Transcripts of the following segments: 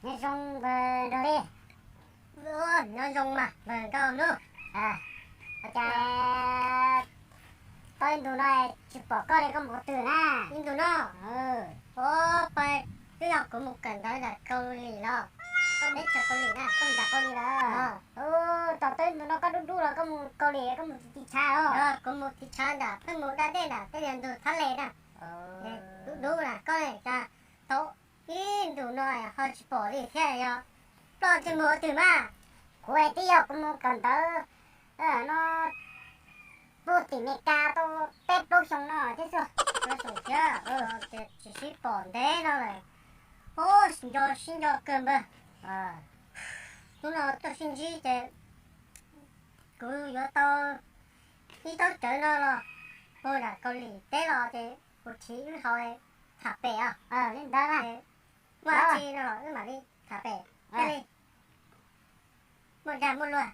Nyob zoo npawg Nraug Lis. Nyob zoo mas npawg Nkauj Hnub. Ua cas tau ib ntus no tsis pom koj li, koj mus qhov twg na? Ib ntus no, o, pais, twb yog kuv mus kawm ntawv nram Kaus Lim los. Koj teb chaws Kaus Lim na, koj mus nram Kaus Lim los? Tos tau ib ntus no koj dub dub los koj mus Kaus Lim koj mus tiv tshav los? Kuv mus tiv tshav nram, pheej mus da dej nram tej niag ntug Thab Les na. Dub dub na koj ne, cas tau ib ntus no ho tsis pom li thiab, yog ploj thiab mus qhov twg mas? Kuv twb yog kuv mus kawm ntawv no puag tim Meskas tau peb plaub xyoo no thiab xwb. Plaub xyoo thiab, tsis sib pom ntev no lawm. Ub, nco sib nco kawg npawg. Hnub no tuaj sib ntsib ces kuv yuav tau ib taub cawv no los puag nram Kaus Lim teb los ces kuv thim wb haus tham pem os. Li ntawd na, muaj dab tsi no los wb mam li tham pem thiaj li muaj dag muaj luag.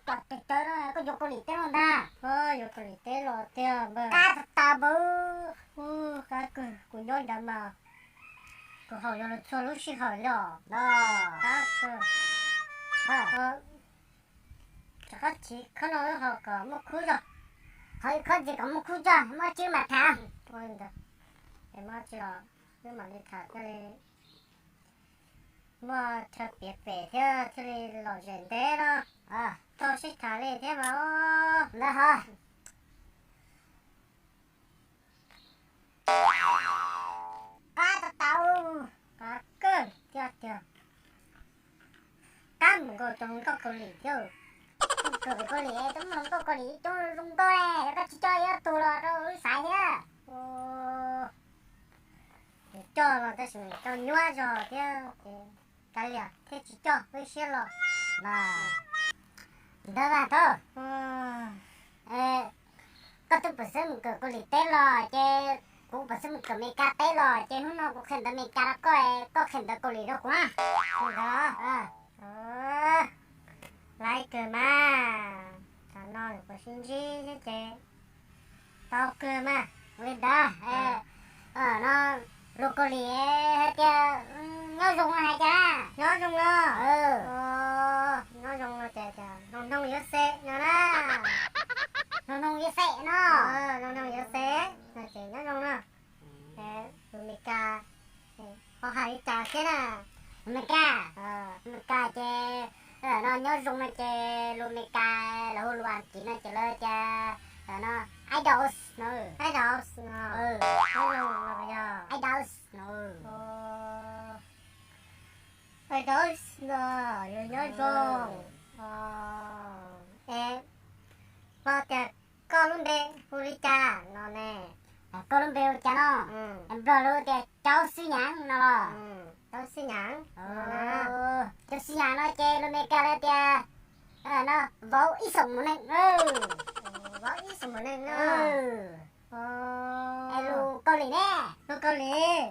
Pom tes taw no koj yuav Kaus Lim teb los ntag. Yuav Kaus Lim teb los tiag npawg. Qab tas tas npawg. Qab kawg, kuv nyob nrad mas kuv haus yog los txhua lub sij hawm li os. Qab kawg. Rov qab thim khob no wb haus kom muaj khub zog. Haus ib khob ntxiv kom muaj khub zog, muaj dab tsi mam tham. Muaj dab tsi los wb mam li tham thiaj li muaj chaw piav pem thiab thiaj li lom zem ntev no. Tau sib tham li thiab mas. Ntawd ho. Qab tau tau. Qab kawg tiag tiag. Qab mus nkaus cov hluas nkauj Kaus Lim thiab. Kawm pem Kaus Lim twb muaj hluas nkauj Kaus Lim coob zoo nkauj ne, koj tsis coj ib ob tug los rau wb xaiv thiab. Coj los tab sis coj nyuaj zog thiab ces kav liam thiaj tsis coj, wb siab los. Ntawd mas thaub. Koj twb pam xwb mus kawm Kaus Lim teb los ces kuv pam xwb mus kawm Meskas teb los ces hnub no kuv qhia ntawv Meskas rau koj, koj qhia ntawv Kaus Lim rau kuv na. Ntawd. Laib kawg mas, tam no kuv sib ntsib thiab ces tau kawg mas. Ua li ntawd, no lus Kaus Lim hais tias nyob zoo no hais cas? Nyob zoo no. Nyob zoo no ces hnoos hnoos yuav xem no na. Hnoos hnoos yuav xem no. Hnoos hnoos yuav xem no ces nyob zoo no. Lus Meskas ho hais li cas thiab na? Lus Meskas, Meskas ces no nyob zoo no ces lus Meskas lawv hu lus Askiv no ces lawv tias no idols no. Idols no. Idols no. Idols no, yog nyob zoo. Es Nplog tias koj lub npe hu li cas no ne? Koj lub npe hu cas no? Nplog lawv tias Cauv Xwb Nyas no los? Cauv Xwb Nyas. Cauv Xwb Nyas no ces lus Meskas lawv tias no Vauv Ib Xoom Mus Neeg. Vauv Ib Xoom Mus Neeg no. Es lus Kaus Lim ne? Lus Kaus Lim,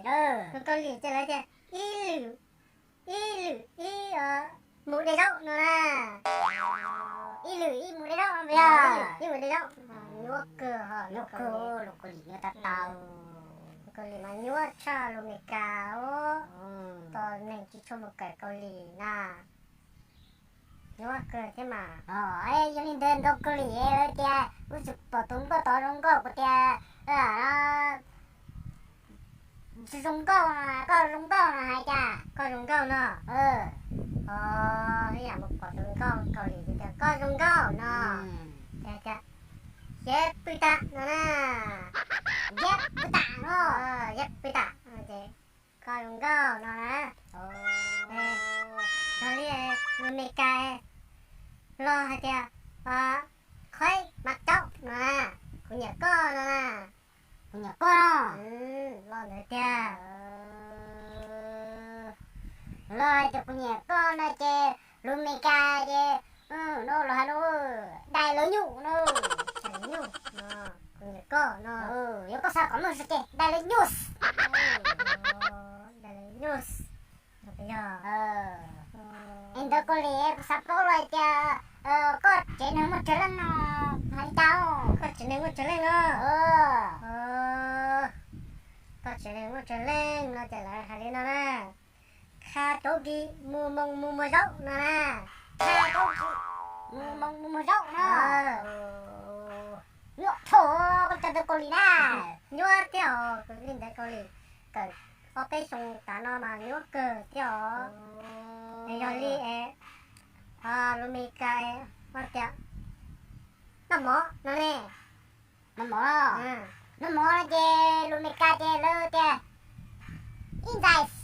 lus Kaus Lim ces lawv tias ib lwm, ib lwm ib mus dej zaub no na. Ib lwm ib mus dej zaub no puas yog? Ib mus dej zaub. Nyuaj kawg, nyuaj kawg, lus Kaus Lim nyuaj tag tag. Lus Kaus Lim mas nyuaj tshaj lus Meskas os. Tos neeg tsis tshua mus kawm Kaus Lim na, nyuaj kawg thiab mas. Yog li ntawd ntau Kaus Lim lawv tias wb tsis pom tus nkauj tod zoo nkauj, kuv tias zoo nkauj, koj zoo nkauj no hais cas? Koj zoo nkauj no. Ib yam mus pom tus nkauj Kaus Lim tias koj zoo nkauj no. Tias, tias, Yeb pw tam no na. Yeb pw tam no. Yeb pw tam no ces koj zoo nkauj no na. Yog li lus Meskas los hais tias khoib mas caub no na, kuv nyiam koj no na. Kuv nyiam koj no. Los ntawd tiag. Los hais tias kuv nyiam koj no ces lus Meskas ces no los hais no, dai lawv nyuj no. Dai lawv nyuj, kuv nyiam koj no. Yog koj xav kom muaj zoo ces dai lawv nyuj. Dai lawv nyuj. Yog. Es ntawd Kaus Lim kuv xav paub los hais tias koj tsev neeg muaj tsawg leej no hais li cas? Koj tsev Tsev neeg muaj tsawg leej no? Tau tsev neeg muaj tsawg leej no ces lawv hais li no na: Kha cov kis mus moos mus muag zaub no na. Kha cov kis mus moos mus muag zaub no. Nyuaj thaum koj cov ntawv Kaus Lim na. Nyuaj thiab os, kuv li ntawv Kaus Lim kawm ob peb xyoo tas no mas nyuaj kawg thiab os. Es yog li es lus Meskas es hais tias noj mov no ne. Noj mov, noj mov no ces lus Meskas ces lawv tias eat rice,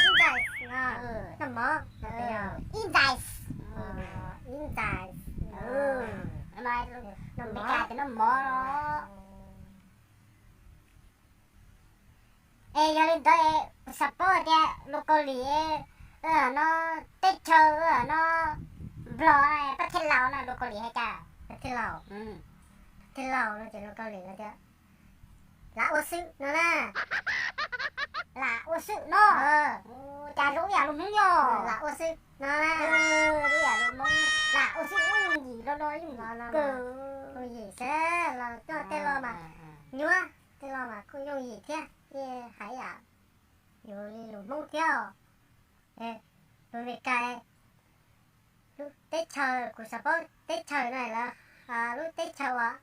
eat rice, noj mov, eat rice, eat rice, lus Meskas ces noj mov no. Es yog li ntawd es kuv xav paub tias lus Kaus Lim no teb chaws no Nplog, Pab Thej Laus no lus Kaus Lim hais cas? Pab Thej Laus, Pab Thej Laus no ces lus Kaus Lim hais tias lam ua xwm no na. Lam ua xwm no. Cas zoo ib yam lus Hmoob yog lam ua xwm no na. Ib yam lus Hmoob, lam ua xwm, yooj yim los no, yooj yim kawg. Yooj yim xwb los coj tej lo mas nyuaj, tej lo mas kuj yooj yim thiab, hais yam yus li lus Hmoob thiab os. Lus Meskas, lub teb chaws, kuv xav paub teb chaws no lawv, lub teb chaws uas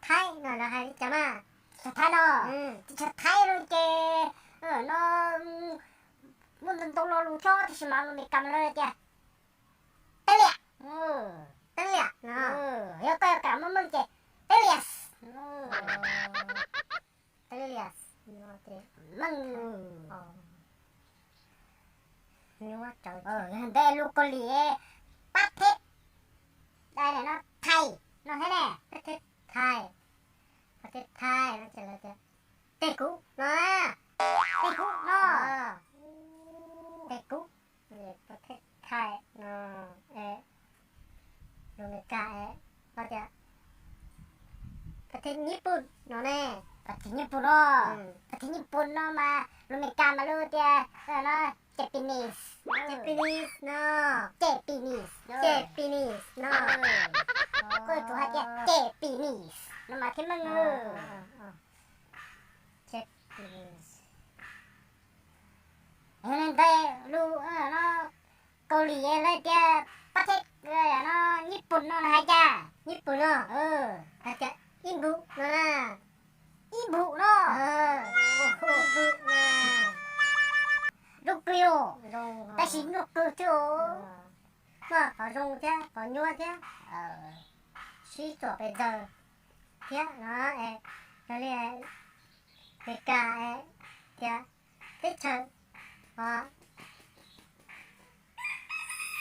Thaib no lawv hais li cas mas? Teb chaws Thaib no, teb chaws Thaib no ces no muaj ntau ntau lo lus thiab, tab sis mas lus Meskas mas lawv tias teeb liam, teeb liam no. Yog koj yuav kam meej meej ces teeb lias, teeb lias, meej. Yog ntawd lus Kaus Lim pab thej, no thais no thiab ne, pab thej thais, pab thej thais no ces lawv tias tej kuv no, tej kuv no, tej kuv, pab thej thais no. Lus Meskas hais tias pab thej Nyij Pooj no ne. Pab thej Nyij Pooj no, pab thej Nyij Pooj no mas lus Meskas mas lawv tias no Japanese, Japanese no, Japanese, Japanese no. Koj yuav tsum hais tias Japanese no mas thiaj meej. Yog li ntawd lus no Kaus Lim lawv tias pab thej no Nyij Pooj no hais cas? Nyij Pooj no hais tias ib npum no na. Ib npum no, ib npum na. Zoo kawg, tab sis nyuaj kawg thiab. Noj qhov zoo thiab qhov nyuaj thiab, sib txuam pes tsawg thiab no. Yog li Meskas tias teb chaws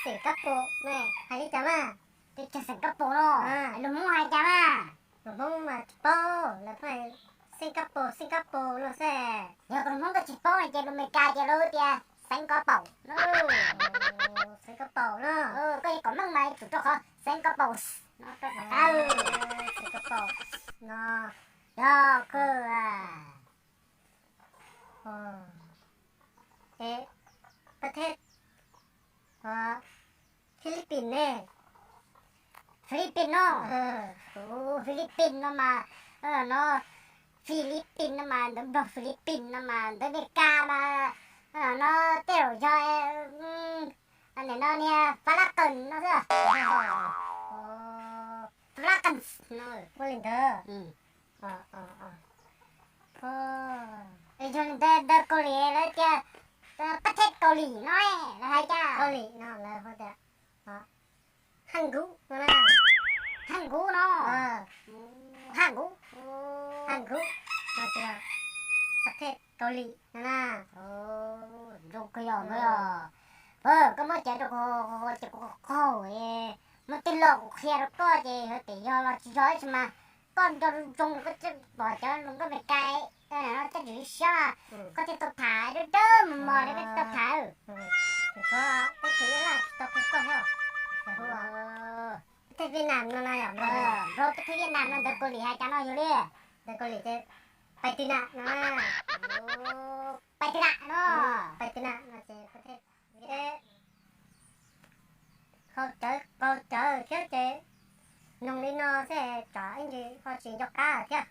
xeem Kab Pos, hais li cas mas? Teb chaws xeem Kab Pos no, lus Hmoob hais cas mas? Lus Hmoob mas tsis paub, lawv pheej Singapore, Singapore no xwb. Yog lus Hmoob koj tsis paub ces lus Meskas ces lawv tias xeev Kab Paus no. Xeev Kab Paus no. Koj yuav kom meej mas yuav tsum rau qhov xeev Kab Paus no rau qhov qab. Xeev Kab Paus no. Yog kawg. Es pab thej Philippines ne. Philippines no. Philippines no mas, no, Philippines no mas ntawv Nplog, Philippines no mas ntawv Meskas mas, no, tej zaum yog, nim no niag Falcon no xwb. Falcons no. Ua li ntawd. Yog li ntawd ntawv Kaus Lim lawv tias pab thej Kaus Lim no, lawv hais cas? Kaus Lim no lawv hais tias Haj Nkuv no na. Haj Nkuv no. Haj Nkuv, Haj Nkuv no ces pab thej Kaus Lim no na. Zoo kawg yog no yog. Koj muab caiv rau kuv ces kuv qaug, muab tej lo kuv qhia rau koj ces yog tias yog los tsis yog tab sis mas koj nco zoo zoo koj thiaj pom cov hluas nkauj Meskas no coj ntsis siab, koj thiaj tau tham dawb dawb mos mos li koj tsis tau tham. Peb tsis tau qhia koj thiab. Pab thej Vietnam no na yom, Nplog pab thej Vietnam no ntawv Kaus Lim hais cas no yog li? Ntawv Kaus Lim ces pais tij nam no. Pais tij nam no. Pais tij nam no ces pab thej Vietnam qaug cawv qaug cawv thiab ces Mloog li no xwb tsam ib ntsis ho tsis nco qab thiab.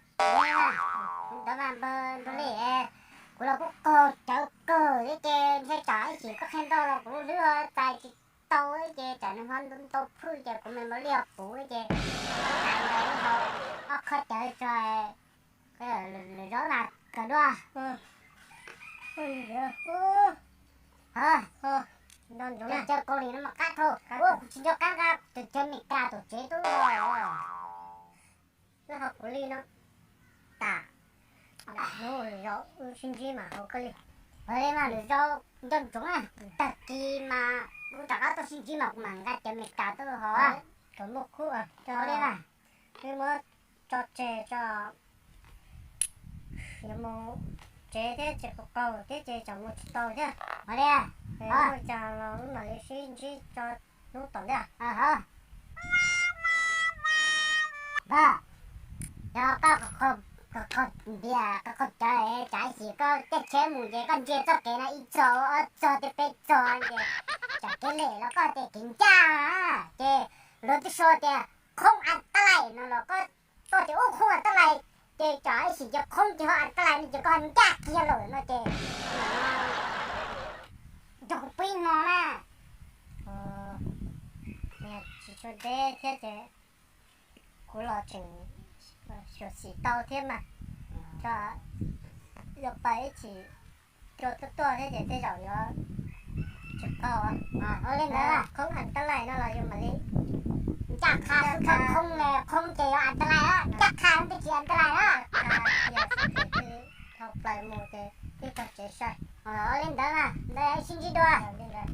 Ntawd mas npawg Ntsuag Lis, kuv los kuj qaug cawv kawg thiab ces ntshe tsam ib chim koj qhia ntau los kuv lub hlwb txais tsis tau ces tsam nws ho ntau phwj ces kuv me npawg Lis ho puv ces txais ntawd hau ob qho cawv tso. Lwm zaub na kawg dua. Cov cawv Kaus Lim no mas qab dhau, kuv tsis nco qab nqa cov cawv Meskas tom tsev tuaj. Nyob hauv kuv li no tas. Hnub zaum wb sib ntsib mas hauv koj li. Ua li mas lwm zaub nco ntsoov na, tag kis mas kuv rov qab tuaj sib ntsib mas kuv mam nqa cawv Meskas tuaj hauv. Kom muaj khub, ua li mas wb muab tso tseg tso, yuav mus tsev thiab ces qaug qaug thiab ces tsam mus tsis tau thiab. Ua li, ua cas los wb mam li sib ntsib tso hnub tom ntej. Npawg, yog koj qaug npias qaug cawv, tsam ib chim koj caij tsheb mus ces koj ntsia txoj kev no ib txog ob txog thiab peb txog ces tsam kev lem los koj tias kev ncaj ces luag twb sau tias khoob as tab lais no los koj, koj tias ub khoob as tab lais ces tsam ib chim ces khoob ces ho as tab lais no ces koj ncaj kiag lawm no ces nrog kuv pib no na. Tsis tshua deb thiab ces kuv los tseem xyuam xim tau thiab mas, yog pas ib chim cua tuaj tuaj thiab ces tej zaum yuav tsis qaug. Ua li ntawd, khoob as tab lais no los yus mam li ncaj qha xwb, khoob, khoob ces yuav as tab lais, ncaj qha twb tsis as tab lais na. Dhau plaws mus ces twb txog tsev sai. Ua li ntawd mas ntawd sib ntsib dua. Li ntawd.